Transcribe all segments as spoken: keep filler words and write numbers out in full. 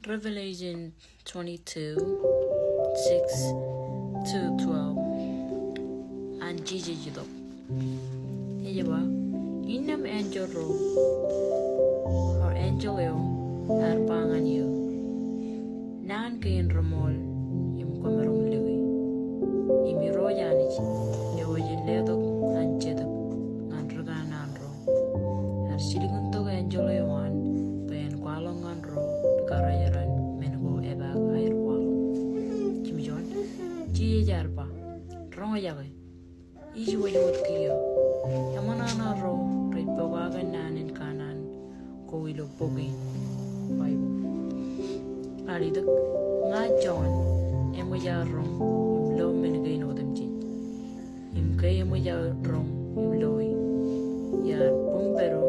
Revelation twenty-two, six to twelve. An Jisōs itok. Ej ba, innām enjeḷ ro, or enjeḷ eo, ear ba ñan eō, naan kein reṃool im kwōmaroñ lōke. Im Irooj Anij eo ej letok an Jetōb ñan ri kanaan ro, ear jilkintok enjeḷ eo an bwe en kwaḷọk ñan ro ri kōrā jeran men ko epaak aer kwaḷọk. Jimjuon, Jisōs ear ba, roñjake, ij wōj wōt kiiō. Eṃōṇōṇō ro rej pokake naan in kanaan ko ilo bok in Baibōḷ. Ear itok, ña Jon eṃōj aō roñ im lo men kein otemjej. Im ke eṃōj aō roñ im loi, iar bōk pād eo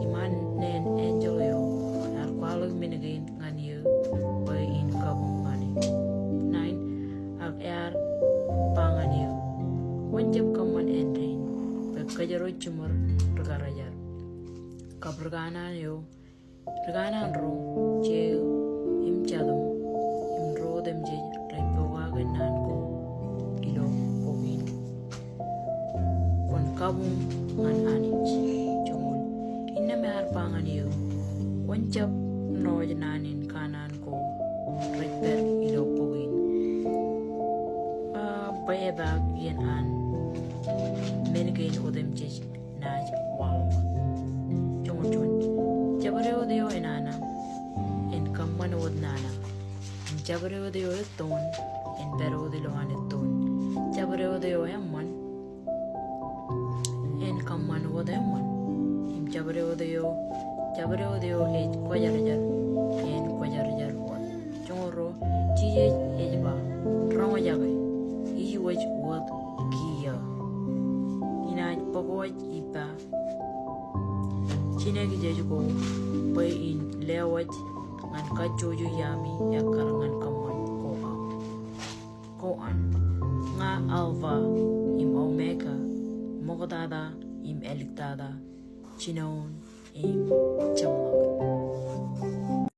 iṃaan neen enjeḷ eo ear kwaḷọk men kein ñan eō bwe in kabuñ ñan e. Nine, ak ear ba ñan eō, kwōn jab kōṃṃan āindein, bwe kōjro jiṃor ri kōrā jar. Kab ri kanaan eo, ri kanaan ro, jeō, im jatūṃ, im ro otemjej rej pokake naan ko ilo bok in, kwōn kabuñ ñan Anij. Joñoul, innām ear ba ñan eō, kwōn jab ṇooj naan in kanaan ko rej pād ilo bok in, a, bwe epaak iien an men kein otemjej naaj waḷọk. Joñoul juon, jabdewōt eo enana, en kōṃṃan wōt nana. Im jabdewōt eo ettoon, en pād wōt ilowaan ettoon. Jabdewōt eo eṃṃan, en kōṃṃan wōt eṃṃan. Im jabdewōt eo, jabdewōt eo ej kwōjarjar, en kwōjarjar wōt. Joñoul ruo, Jisōs ej ba, roñjake, ij wōj wōt kiiō. Inaaj bōk wōj ippa jinōkjeej ko bwe in lewōj ñan kajjojo iaami ekkar ñan kōṃṃan ko aṃ. Ko an, ña Alpha im Omega, ṃoktata im āliktata, jinoin im jeṃḷọkin.